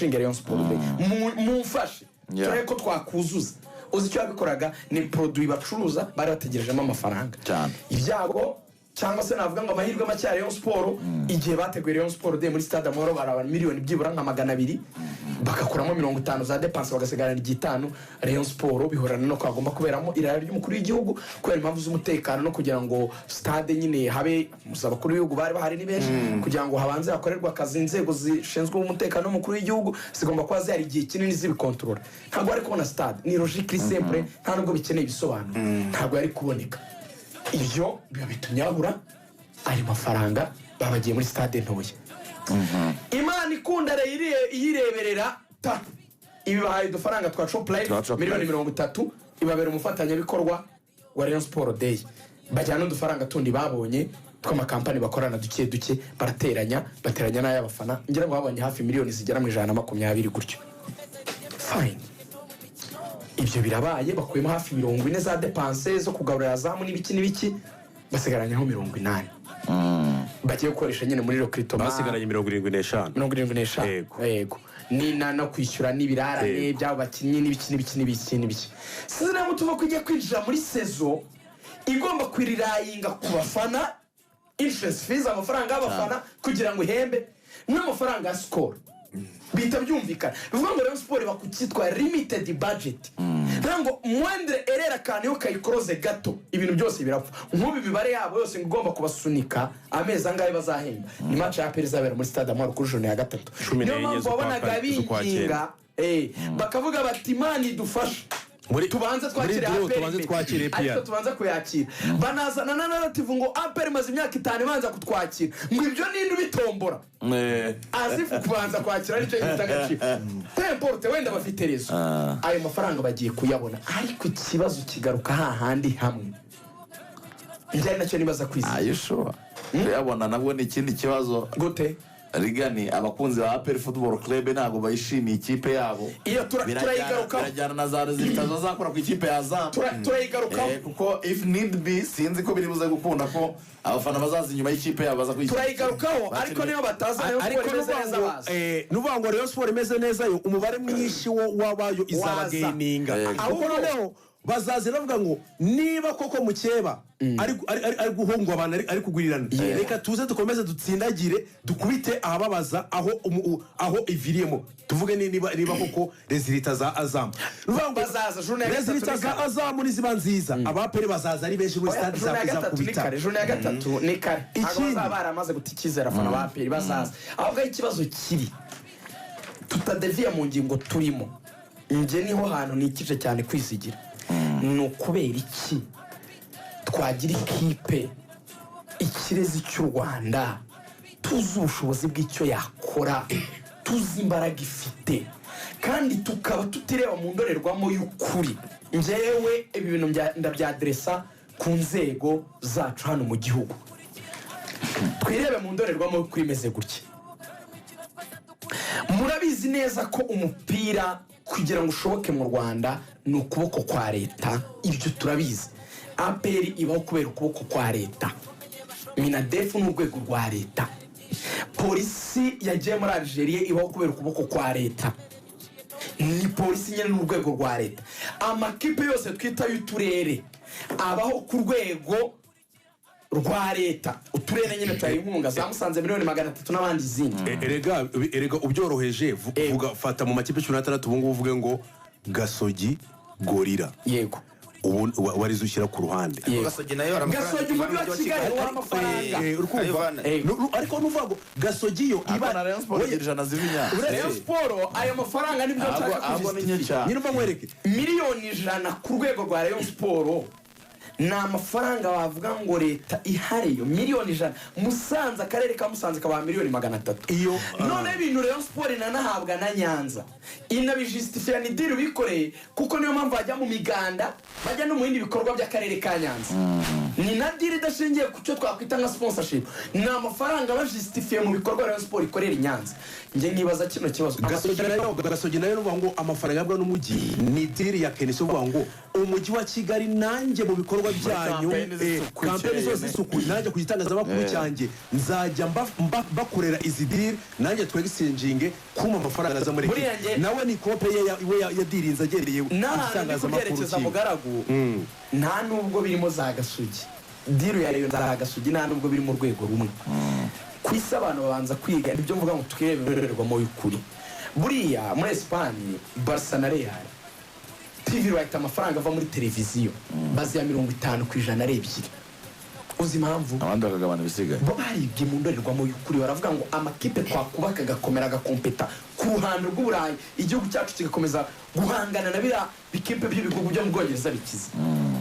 Dupushinge Rayon Sport Day, mumfashe turebe ko twakuzuza. Uzi icyo yabikoraga? Ni produit bacuruza, bari bategerejemo amafaranga. Ibyago, cyangwa se navuga ngo amahirwe make ya Rayon Sport, igihe bateguye Rayon Sport Day muri Stade Amahoro, baraba miliyoni byibura nka 200, bagakuramo 50 za dépenses, bagasigarana igitanu. Rayon Sport bihorana no ko hagomba kuberamo irara ry'umukuru w'igihugu kubera impamvu z'umutekano no kugira ngo stade nyine habe abakuru b'ibihugu bari bahari ni benshi, kugira ngo habanze hakorerwe akazi, inzego zishinzwe umutekano w'umukuru w'igihugu zigomba kuba zihari igihe kinini zibikontorora. Ntabwo bari kubona stade, ni logique simple, nta nubwo bikeneye ibisobanuro, ntabwo yari kuboneka. Ibyo biba bitumye babura ayo mafaranga, babagiye muri stade ntoya. Imana ikunda rero iyireberera ta ibibahaye udufaranga twa Twa Chop Chop miliyoni Life. 30, ibabera umufatanyabikorwa wa Rayon Sport Day. Bajyana n'udufaranga tundi babonye tw'amakampani bakorana duke duke, barateranya, bateranya n'ay'abafana, ngira ngo babonye hafi miliyoni zigera mu 120 gutyo. Fine, ibyo birabaye, bakuyemo hafi 40 za dépenses zo kugaburira Azam n'ibiki n'ibiki, basigaranyeho 80 bagiye gukoresha nyine muri recrutement. Basigaranye 75. 75. Yego. Yego, ni no kwishyura n'ibirarane by'abo bakinnyi n'ibiki n'ibiki n'ibiki n'ibiki. Sinzi niba tuva ko igiye kwinjira muri saison igomba kwirelyinga ku bafana, entrance fees, amafaranga y'abafana kugira ngo ihembe, n'amafaranga ya Skol. Bihita byumvikana, bivuga ngo Rayon Sport iba ku cyitwa limited budget, bivuga ngo moindre erreur, akantu iyo kayikoroze gato, ibintu byose birapfa. Nk'ubu imibare yabo yose ngo igomba kubasunika amezi angahe bazahemba, ni match ya APR izabera muri Stade Amahoro kuri journée ya gatatu. Cumi Niyo n'enye mpamvu wabonaga z'ukwa binginga, cyenda. bakavuga bati: "Imana idufashe tubanze Muri twakire draw APR tubanze imbere." twakire APR. Ariko tubanze kuyakira, banazana na narrative ngo APR imaze imyaka 5 ibanza kutwakira, ngo ibyo ninde ubitombora? As if kubanza kwakira aricyo gifite agaciro. Peu importe, wenda bafite raison, ayo mafaranga bagiye kuyabona, ariko ikibazo kigaruka hahandi hamwe njye ari nacyo nibaza kwizigira. Ayishuwa kuyabona nabwo ni ikindi kibazo. Gute? Rigani, abakunzi ba APR Football Club ntabwo bayishimiye ikipe yabo. Iyo turayigarukaho. Birajyana na za résultats bazakora ku ikipe ya Azam. Turayigarukaho. Kuko if need be, sinzi ko biri buze gukunda ko abafana bazaza inyuma y'ikipe yabo baza kuyishyigikira. Turayigarukaho, ariko niyo bataza Rayon Ariko Sport imeze neza, nuvuga ngo baza. Nuvuga ngo Rayon Sport imeze neza yo, umubare mwinshi wo wabayo izabagaininga, kuko noneho bazaza bavuga ngo niba koko mukeba ari guhungabana, ari kugurirana, reka tuze dukomeze dutsindagire, dukubite ahababaza, aho aho iviriyemo. Tuvuge niba koko résultats za Azam. Nuvuga ngo Bazaza, journée ya gatatu résultats ni za kare. Azam niziba nziza, aba APR bazaza ari benshi muri Oya, stade. journée ya gatatu ni Izakubita. kare, journée ya gatatu ni kare, ntabwo Ikindi- bazaba baramaze guta icyizere. Abafana ba APR bazaza. Ahubwo aho ikibazo kiri, tutadeviya mu ngingo turimo, njye niho hantu nikije cyane kwizigira, ni ukubera iki twagira ikipe ikirezi cy'u Rwanda, tuzi ubushobozi bw'icyo yakora, tuzi imbaraga ifite, kandi tukaba tutireba mu ndorerwamo y'ukuri? Njyewe ibi bintu ndabyaderesa ku nzego zacu hano mu gihugu. Twirebe mu ndorerwamo y'ukuri, imeze gutya: murabizi neza ko umupira kugira ngo ushoboke mu Rwanda ni ukuboko kwa leta, ibyo turabizi. APR ibaho kubera ukuboko kwa leta, MINADEF ni urwego rwa leta, polisi yagiye muri Algeria ibaho kubera ukuboko kwa leta, ni polisi nyine, ni urwego rwa leta. Amakipe yose twita y'uturere abaho ku rwego rwa leta, uturere nyine tuyaha inkunga za Musanze miliyoni 300 n'abandi izindi. Erega ubyoroheje, vuga, fata mu makipe 16 ubu ngubu, uvuge ngo Gasogi, Gorilla, ubu warizo ushyira ku ruhande. Gasogi nayo hari amafaranga. Gasogi, umujyi wa Kigali uha amafaranga. Uri kumva? Ayivana. Ariko nuvuga ngo Gasogi yo Ariko iba na Rayon Sport igira 100 ziva i Nyanza. Rayon Sport ayo mafaranga nibyo nshaka Ahubwo ni nke kujustifia. cyane. Nyine umva nkwereke. Miliyoni 100 ku rwego rwa Rayon Sport ni amafaranga wavuga ngo leta ihariyo miliyoni 100? Musanze, akarere ka Musanze kabaha miliyoni 300. Iyo, Noneho ibintu Rayon Sport inanahabwa na Nyanza inabijustifia, ni deal bikoreye, kuko niyo mpamvu bajya mu miganda, bajya no mu bindi bikorwa by'akarere ka Nyanza. Ni na deal idashingiye ku cyo twakwita nka sponsorship, ni amafaranga bajustifiye mu bikorwa Rayon Sport ikorera i Nyanza. Njye nkibaza kino kibazo. Gasogi nayo nuvuga ngo amafaranga ahabwa n'umujyi ni deal ya KNC, uvuga ngo umujyi wa Kigali nanjye mu bikorwa. ibikorwa byanyu, campaign z'isuku campaign ikeye. zose z'isuku, nanjye ku gitangazamakuru cyanjye nzajya bakorera izi deal, nanjye twegisinjinge kuma amafaranga aza muri Buriya ekipe. Nawe ni kope ye we yadirinze agereye ku N'ahantu ndi gitangazamakuru kubyerekeza, cyiwe. Mugaragu, nta nubwo birimo za Gasugi, deal ya Rayon za Gasugi, nta nubwo biri mu rwego rumwe. Ku isi abantu babanza kwiga ibyo mvuga ngo twirebe indorerwamo y'ukuri. Buriya muri Esipanye, Barca na Real, TV right, amafaranga ava muri televiziyo, baziya 50% ari ebyiri. Uzi impamvu? Abandi bakagabana ibisigaye. Bo baribye mu ndorerwamo y'ukuri, baravuga ngo amakipe twakubaka agakomera, agakompeta ku ruhando rw'Uburayi, igihugu cyacu kigakomeza guhangana na biriya bikipe by'ibihugu byo mu Bwongereza bikize,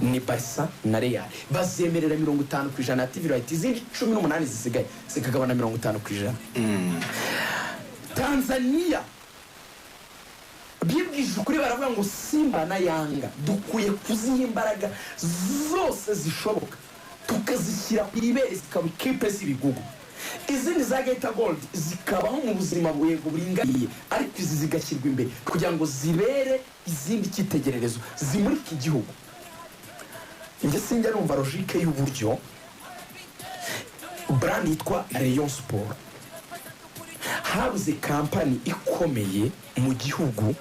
ni Barca na Real. Bazemerera 50% ya TV right, izindi 18 zisigaye zikagabana 50%. Tanzania bibwije ukuri, baravuga ngo Simba na Yanga dukwiye kuziha imbaraga zose zishoboka, tukazishyira ku ibere, zikaba ikipe z'ibigugu, izindi za Geita Gold zikabaho mu buzima yego buringaniye, ariko izi zigashyirwa imbere kugira ngo zibere izindi cyitegererezo, zimurike igihugu. Njye sinjya numva logique y'uburyo brand yitwa Rayon Sport habuze kampani ikomeye mu gihugu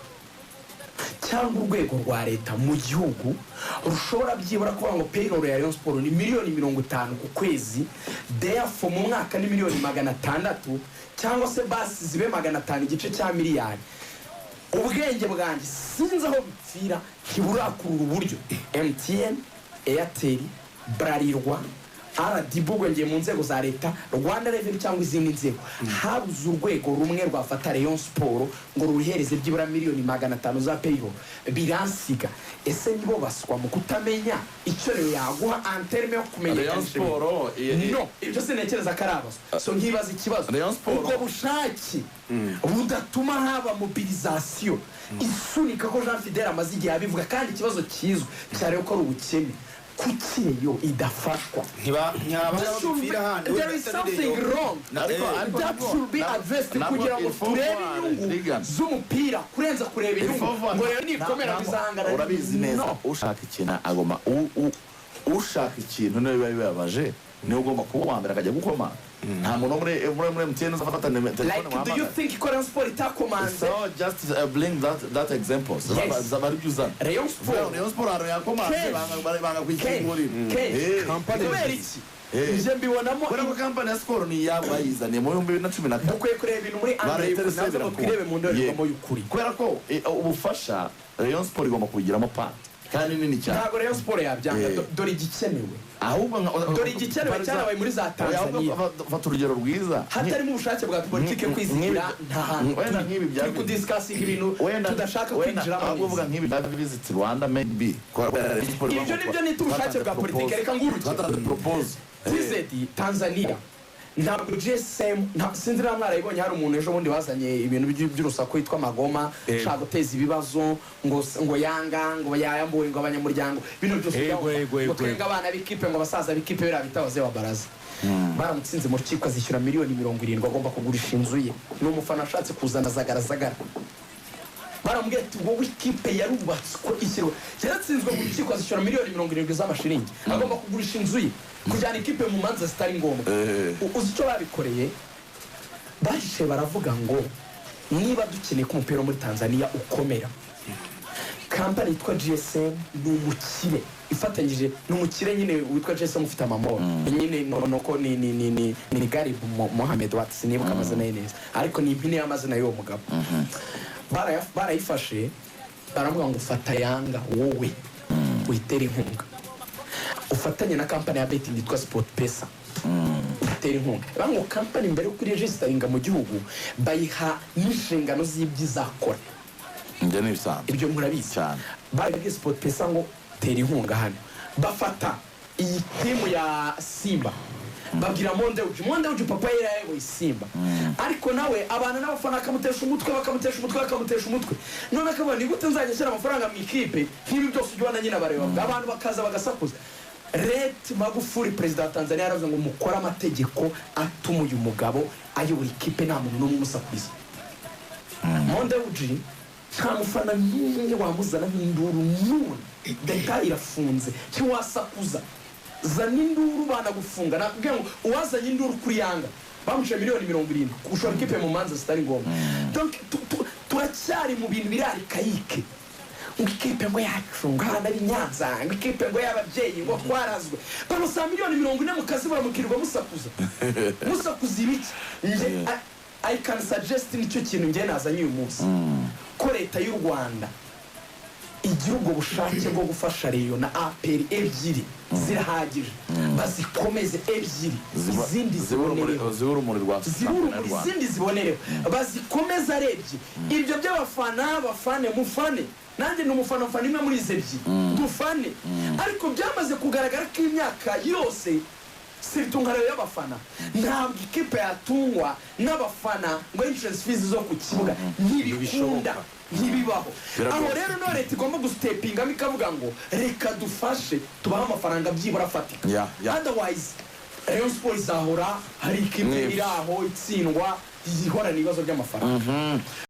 cyangwa urwego rwa leta mu gihugu rushobora byibura kuvuga ngo payroll ya Rayon Sport ni miliyoni 50 ku kwezi, therefore mu mwaka ni miliyoni 600, cyangwa se basi zibe 500, igice cya miliyari. Ubwenge bwanjye sinzi aho bipfira, ntiburakurura uburyo MTN, Airtel, Bralirwa, RDB, ubwo ngiye mu nzego za leta, Rwanda Revenue cyangwa izindi nzego, habuze urwego rumwe rwafata Rayon Sport ngo ruhereze byibura miliyoni 500 za payroll. Biransiga. Ese nibo baswa mu kutamenya icyo rero yaguha en terme yo Rayon kumenyekanisha ibintu? Sport No, ibyo sintekereza ko ari abaswa. So nkibaza ikibazo, Rayon Sport. ubwo bushake budatuma haba mobilisation isunika, ko Jean Fidele amaze igihe abivuga, kandi ikibazo kizwi cyane ko ari ubukene, kuki yo idafashwa? Ntihaba There should be- bipfira ahandi. There is something wrong Ariko that should be addressed kugira ngo turebe inyungu Regan. z'umupira kurenza kureba inyungu ngo rero nikomera bizahangana. Urabizi neza. No. Ushaka ikintu agomba ushaka ikintu, niyo biba bibabaje, niwe ugomba kuba uwa mbere akajya gukoma. Nta muntu wo muri MTN uzafata telefone Like, do you wahamagara. think ko Rayon Sport itakomanze? So just bring that example. Yes. Zaba ari byo uzana. Rayon Sport Rayon Sport ahantu yakomanze, Kenshi. banga kuyikingurira. Kenshi. Kampani Kubera ebyiri. iki? Eh. Ibyo mbibonamo. Kubera ko kampani ya Skol ni iyabo, bayizaniye mu 2014. Dukwiye kureba ibintu muri angle y'ukuri, nazo ngo twirebe mu ndorerwamo y'ukuri. Kubera ko ubufasha Rayon Sport igomba kubigiramo part, kandi nini cyane. Ntabwo Rayon Sport yabyanga. Dore igikenewe. Ahubwo Dore igikenewe cyarabaye muri za Oya, ahubwo Tanzania. Fata urugero rwiza. Hatarimo ubushake bwa politike kwizigira, nta hantu Wenda turi. nk'ibi bya Turi kudiscussinga ibintu wenda tudashaka wenda kwinjiramo ahubwo uvuga neza. nk'ibi bya Visit Rwanda, maybe Ibyo nibyo nita ubushake bwa politike. Reka nguhe urugero. Twatanze propose. TZ, Tanzania, ntabwo GSM sinzi niba mwarayibonye, hari umuntu ejo bundi wazanye ibintu by'urusaku witwa Magoma, ushaka guteza ibibazo ngo Yanga ngo yayambuwe, ngo abanyamuryango, bino byose Yego, yego, ngo yego, twebwe abana b'ikipe, ngo abasaza b'ikipe, biriya bita abazee wa baraza. Baramutsinze mu rukiko, azishyura miliyoni 70, agomba kugurisha inzu ye. Ni umufana ashatse kuzana zagarazagara. Baramubwira ati wowe ikipe yarubatswe, ishyirwa, yaratsinzwe mu rukiko, azishyura miliyoni 70 z'amashiringi, agomba kugurisha inzu ye, kujyana ikipe mu manza zitari ngombwa. Uzi icyo babikoreye? Baje baravuga ngo niba dukeneye ko umupira wo muri Tanzania ukomera, kampani yitwa GSM ni umukire ifatanyije, ni umukire nyine witwa GSM ufite amamoro nyine, nuko ni Garibu Mohamed Wat, sinibuka amazina ye neza, ariko ni impine y'amazina y'uwo mugabo. Barayifashe baravuga ngo fata Yanga wowe uyitere inkunga, ufatanye na kampani ya betting yitwa Sport Pesa, utera inkunga. Bavuga ngo kampani mbere yo kuregisteringa mu gihugu bayiha n'inshingano z'ibyo izakora. Ibyo ni ibisanzwe. Ibyo murabizi. Cyane. Barabwiye Sport Pesa ngo tera inkunga hano. Bafata iyi timu ya Simba, babwira Mo Dewji. Mo Dewji papa yari yayoboye Simba, ariko nawe abana n'abafana bakamutesha umutwe, bakamutesha umutwe, bakamutesha umutwe. None akabona ni gute nzajya nshyira amafaranga mu ikipe nk'ibi byose ujya ubona nyine abareba, abantu bakaza bagasakuza. Late Magufuli, perezida wa Tanzania, yaravuze ngo mukore amategeko atuma uyu mugabo ayobora ikipe nta muntu n'umwe umusakuriza. Mo Dewji Nta mufana n'umwe wamuzana nk'induru n'umwe. Deta irafunze, ntiwasakuza. Zana induru banagufunga. Nakubwira ngo uwazanye induru kuri Yanga bamuciye miliyoni 70, ushobora ikipe mu manza zitari ngombwa. Donc, turacyari mu bintu biri archaïque, ngo ikipe ngo yacu, ngo abana b'i Nyanza, ngo ikipe ngo y'ababyeyi, ngo twarazwe. Bamusaba miliyoni 40 mukazibura, mukirirwa musakuza. Musakuza ibiki? Nge I can suggest, nicyo kintu nge nazanye uyu munsi, ko Leta y'u Rwanda igira ubwo bushake bwo gufasha Rayon na APR. Ebyiri zirahagije, bazikomeze ebyiri, izindi zibonereho. Ziba urumuri rwa Zibe urumuri, izindi zibonereho, bazikomeze ari ebyiri. Ibyo by'abafana, bafane, mufane, nanjye ni umufana, mfana imwe muri izi ebyiri, dufane. Ariko byamaze kugaragara ko imyaka yose siritunga y'abafana, ntabwo ikipe yatungwa n'abafana ngo entrance fees zo ku kibuga, ntibikunda, ntibibaho. Biragoye. Aho rero no Leta igomba gustepingamo, ikavuga ngo reka dufashe, tubahe amafaranga byibura afatika. Otherwise Rayon Sport izahora hari ikipe Mwebwe. iri aho itsindwa, ihorana ibibazo by'amafaranga.